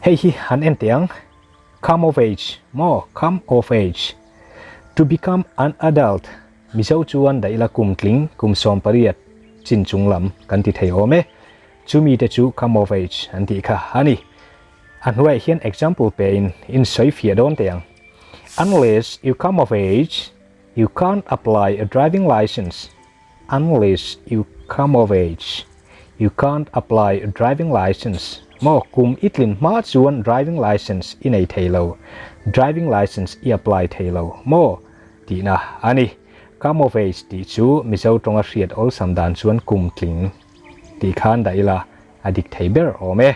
Hei hi han en teh ang, come of age maw, come of age, to become an adult, Mizo chuan daih ila kum tling kum 18 chin chung lam kan ti thei awm e, chumi te chu come of age an tih kha a ni. A hnuaiah hian example pe in in sawi fiah dawn teh ang, Unless you come of age, you can't apply a driving license. Unless you come of age, you can't apply a driving license. Maw, kum i tlin hma chuan driving license i nei thei lo, driving license i apply thei lo maw? Tihna a ni. Come of age tih chu Mizo tawnga hriat awlsam dan chuan kum tling tih khan dah ila a dik thei ber awm e.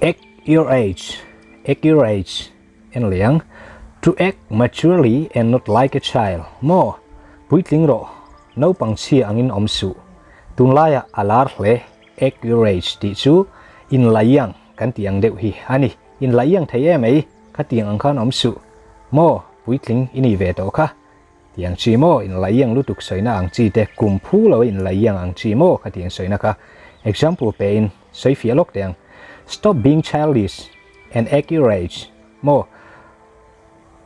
Act your age, act your age. En leh ang. To act maturely and not like a child. Maw? Puitling rawh. Naupang chhia angin awm suh. Tunlaiah a lar hle. Act your age tih chu inlaiang kan tih ang deuh hi a ni. Inlaiang thei em ei? Khatiang ang khan awm suh. Maw? Puitling i nih ve tawh kha. Tiang chi maw? Inlaiang lutuk sawina ang chi te, kum phu lo inlaiang ang chi maw? Khatiang sawina kha. Example pein sawi fiah lawk teh ang. Stop being childish. And act your age maw?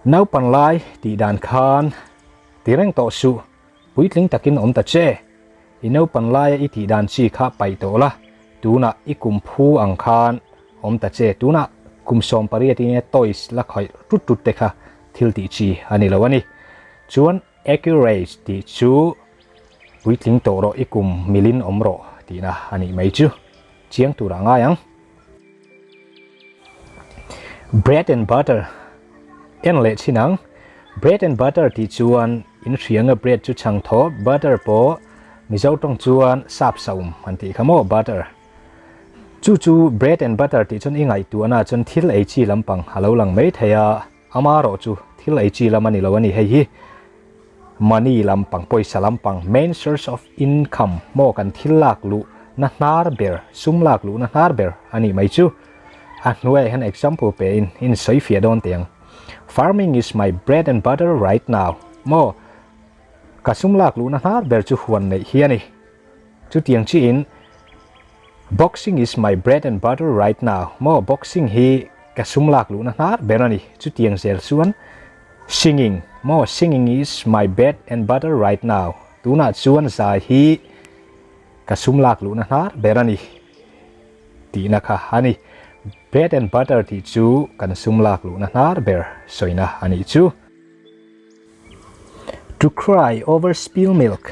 Naupan lai tih dan khan ti reng tawh suh, puitling takin awm ta che. I naupan laia i tih dan chi kha paih tawh la, tunah i kum phu ang khan awm ta che. Tunah kum 18 in toys la khawih tut tut te kha thil tih chi a ni lo a ni. Chuan act your age tih chu puitling tawh rawh, i kum milin awm rawh tihna a nih mai chu. Chiang turah ngai ang. Bread and butter en leh chin ang. Bread and butter tih chuan in hrianga bread chu chhang thaw, butter pawh Mizo tawng chuan sap saum an tih kha maw butter. Chu chu bread and butter tih chuan i ngaihtuahna chuan thil ei chi lampang a lo lang mai thei a, ama erawh chu thil ei chi lam a ni lo a ni hei hi. Money lampang, pawisa lampang, main source of income maw kan thil lak luh na hnar ber, sum lak luh na hnar ber a nih mai chu. A hnuaiah hian example pe in in sawi fiah dawn teh ang. Farming is my bread and butter right now maw ka sum lak luh na hnar ber chu huan neih hi a ni. Chutiang chiin Boxing is my bread and butter right now maw boxing hi ka sum lak luh na hnar ber a ni. Chutiang zel chuan Singing maw singing is my bread and butter right now tunah chuan zai hi ka sum lak luh na hnar ber a ni tihna kha a ni. Bread and butter tih chu kan sum lak luh na hnar ber sawina a nih chu. To cry over spill milk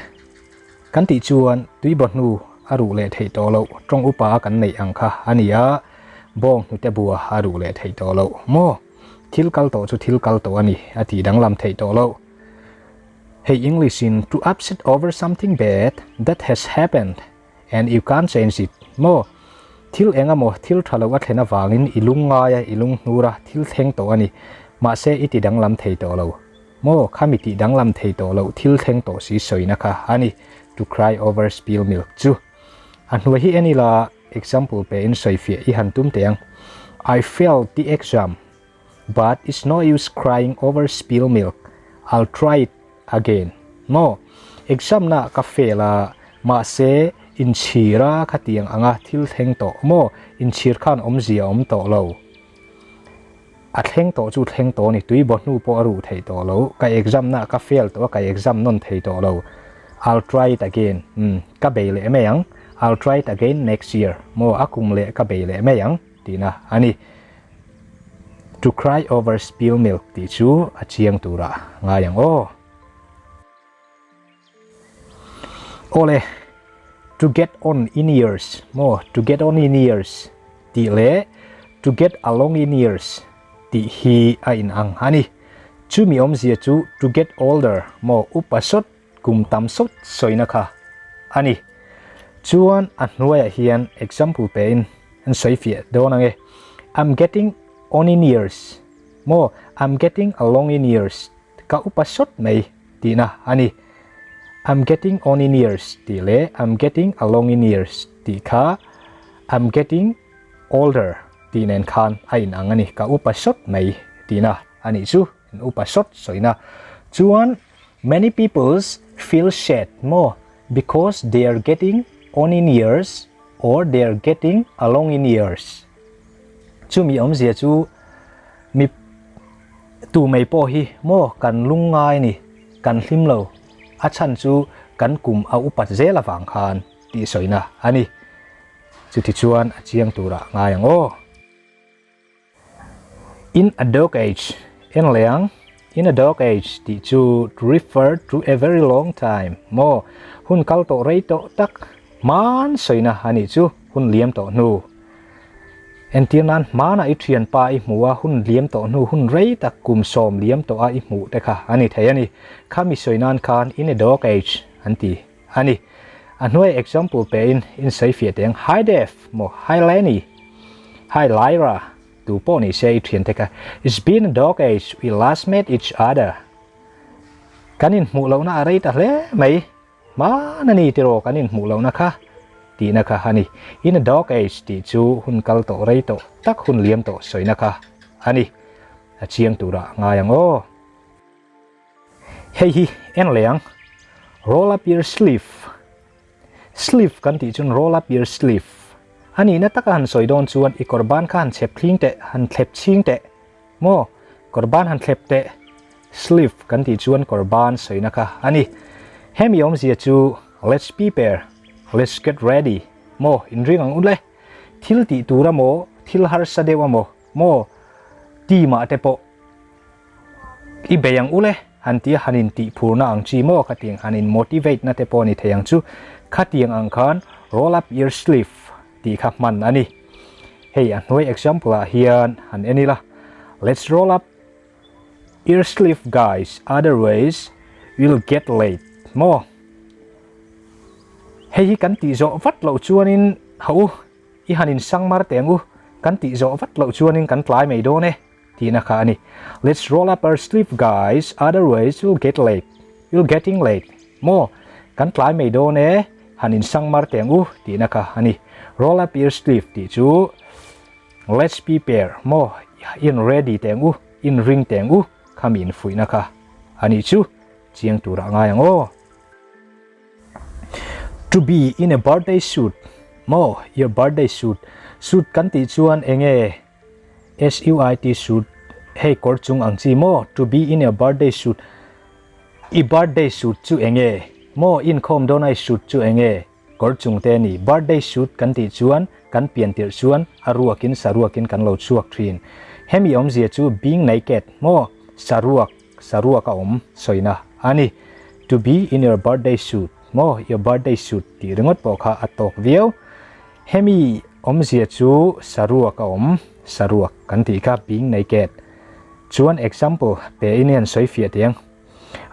kan tih chuan tui baw hnu a ruh leh theih tawh loh tawng upa kan neih ang kha a ni a, bawng hnute bua a ruh leh theih tawh loh maw? Thil kal tawh chu thil kal tawh a ni a tih danglam theih tawh loh. Hei English in to upset over something bad that has happened and you can't change it maw? Thil eng emaw thil tha lo a thlen avangin i lung ngai a, i lung hnur a, thil thleng tawh a ni. Mahse i ti danglam thei tawh lo maw? Khami tih danglam thei tawh loh thil thleng tawh si sawina kha a ni to cry over spill milk chu. A hnuai hi en ila example pe in sawi fiah i han tum teh ang. I failed the exam but it's no use crying over spill milk, I'll try it again. Maw? Exam na ka fail a, mahse inchhir a khatiang anga thil thleng tawh maw? Inchhir khan awmzia awm tawh lo. A thleng tawh chu thleng tawh a ni, tui baw hnu pawh a ruh theih tawh lo. Ka exam na ka fail tawh a, ka exam nawn thei tawh lo. I'll try it again. Umm, ka bei leh mai ang. I'll try it again next year. Maw, a kum leh ka bei leh mai ang tihna a ni. To cry over spill milk tih chu a chiang turah ngai ang aw. Awle, to get on in years maw, to get on in years tih leh to get along in years tih hi a inang a ni. Chumi awmzia chu to get older maw, upa sawt, kum tam sawt sawina kha a ni. Chuan a hnuaiah hian example pein an sawi fiah dawn ang e. I'm getting on in years maw, I'm getting along in years ka upa sawt mai tihna a ni. I'm getting on in years tih leh I'm getting along in years tih kha I'm getting older tih nen khan a inang a ni. Ka upa sawt mai tihna a nih chu, in upa sawt sawina. Chuan many peoples feel sad maw because they are getting on in years. or they are getting along in years. Chumi awmzia chu mi tu mai pawh hi maw kan lungngai ni, kan hlim lo, a chhan chu kan kum a upat zel avang khan tih sawina a ni. Chuti chuan a chiang turah ngai ang aw. In a dog age, en leh ang, in a dog age tih chu to refer to a very long time, maw, hun kal tawh rei tawh tak, hman sawina a nih chu, hun liam tawh hnu. Entir nan hmanah i thianpa i hmuh a, hun liam tawh hnu, hun rei tak kum sawm liam tawh a i hmuh te kha a ni thei a ni. Khami sawi nan khan in a dog age an ti a ni. A hnuai example pe in in sawi fiah teh ang, Hi Dave, maw Hi Lenny, Hi Lyra, tu pawh ni se i thian te kha, It's been a dog age we last met each other. Kan inhmuh lohna a rei ta hle mai. Hman a ni tiraw kan inhmuh lohna kha tihna kha a ni. In a dog age tih chu hun kal tawh rei tawh tak hun liam tawh sawina kha a ni. A chiang turah ngai ang aw. Hei hi en leh ang. Roll up your sleeve. Sleeve kan tih chuan roll up your sleeve. A nihna taka han sawi dawn chuan i kawr ban kha han chhep thling teh, han thlep chhing teh. Maw? Kawr ban han thlep teh. Sleeve kan tih chuan kawr ban sawina kha a ni. Hemi awmzia chu Let's prepare, Let's get ready, maw inring ang u le. Thil tih tur a maw, thil harsa deuh a maw, maw team ah te pawh i bei ang u le han tia han in tih phurna ang chi maw khatiang han in motivate na te pawh a ni thei ang chu. Khatiang ang khan roll up your sleeve tih kha hman a ni. Hei a hnuai example ah hian han en ila, Let's roll up your sleeve guys, otherwise you'll get late maw? Hei hi kan tih zawh vat loh chuanin ha u, i han insang mar teh ang u, kan tih zawh vat loh chuanin kan tlai mai dawn e tihna kha a ni. Let's roll up our sleeve guys, otherwise you'll get late, you'll getting late maw? Kan tlai mai dawn e, han insang mar teh ang u tihna kha a ni. Roll up your sleeve tih chu let's prepare maw in ready teh ang u, in ring teh ang u khami infuihna kha a nih chu chiang turah ngai ang aw. To be in a birthday suit maw your birthday suit, suit kan tih chuan enge S-U-I-T suit hei kawr chung ang chi maw to be in a birthday suit I birthday suit chu enge maw inkhawm dawn a i suit chu enge kawr chung te ni birthday suit kan tih chuan kan pian tirh chuan a ruakin saruakin kan lo chhuak thin hemi awmzia chu being naked maw saruak saruak a awm sawina a ni to be in your birthday suit maw your birthday suit tih ringawt pawh kha a tawk viau hemi awmzia chu saruak a awm saruak kan tih kha being naked Chuan example pe in hian sawi fiah teh ang,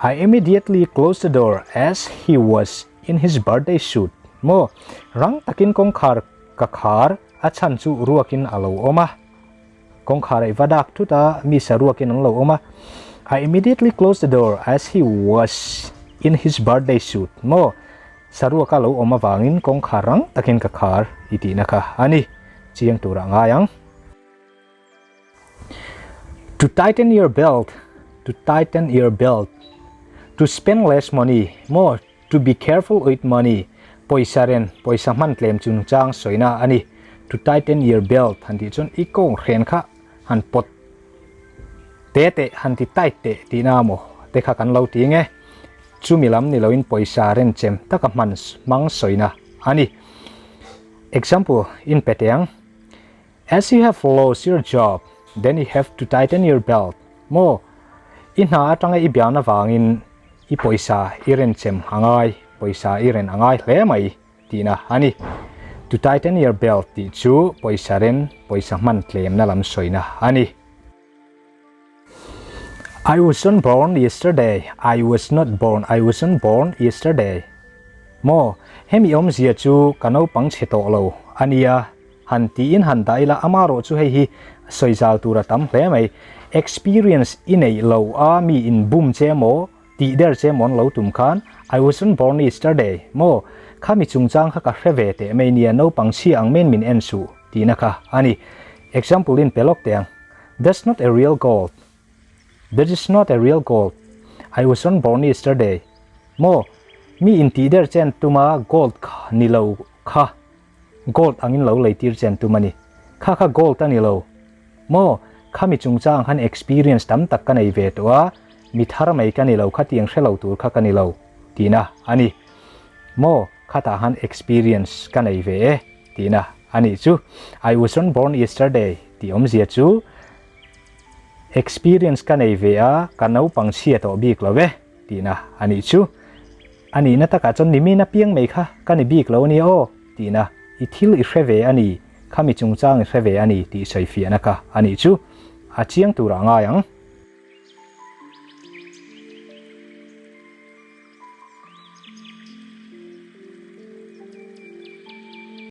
I immediately closed the door as he was in his birthday suit. Maw, rang takin kawngkhar ka khar a chhan chu ruakin a lo awm a. Kawngkhar a i va dak thut a, mi saruakin an lo awm a. I immediately closed the door as he was in his birthday suit. Maw, saruaka lo awm avangin kawngkhar rang takin ka khar i tihna kha a ni. Chiang turah ngai ang. To tighten your belt, to tighten your belt, to spend less money, maw, to be careful with money, pawisa ren, pawisa hman tlem chungchang sawina a ni. To tighten your belt han tih chuan i kawng hren kha han pawt te teh, han ti tight teh tihna maw te kha kan lo ti nge. Chumi lam ni loin pawisa ren chem taka hman hmang sawina a ni. Example, in pe teh ang. As you have lost your job, then you have to tighten your belt. Maw, i hna atanga i bian avangin i pawisa i renchem a ngai, pawisa i ren a ngai hle mai tihna a ni. To tighten your belt tih chu pawisa ren, pawisa hman tlemna lam sawina a ni. I wasn't born yesterday, I was not born, I wasn't born yesterday. Maw, hemi awmzia chu ka naupang chhe tawh lo a nia, han tiin han dah ila amarawh chu hei hi sawi zal tur a tam hle mai. Experience i neih lo a mi in bum che maw, tih der che maw an lo tum khan I wasn't born yesterday, maw, khami chungchang kha ka hre ve teh mai nia, naupang chhia ang men min en suh tihna kha a ni. Example in pe lawk teh ang. That's not a real gold. That is not a real gold. I wasn't born yesterday. Maw, mi intih der chen tuma gold kha ni lo kha. Gold angin lo lei tir chen tum a ni. Kha kha gold a ni lo maw? Khami chungchang khan experience tam tak ka nei ve tawh a, mi thar mai ka ni lo, khatiang hre lo tur kha ka ni lo tihna a ni. Maw? Khatah khan experience ka nei ve e tihna a nih chu. I wasn't born yesterday tih awmzia chu experience ka nei ve a, ka naupang chhia tawh bik lo e tihna a nih chu. A nihna takah chuan nimin apiang mai kha ka ni bik lo a nia aw tihna i thil i hre ve a ni, khami chungchang i hre ve a ni tih sawifiahna kha a nih chu. A chiang turah ngai ang.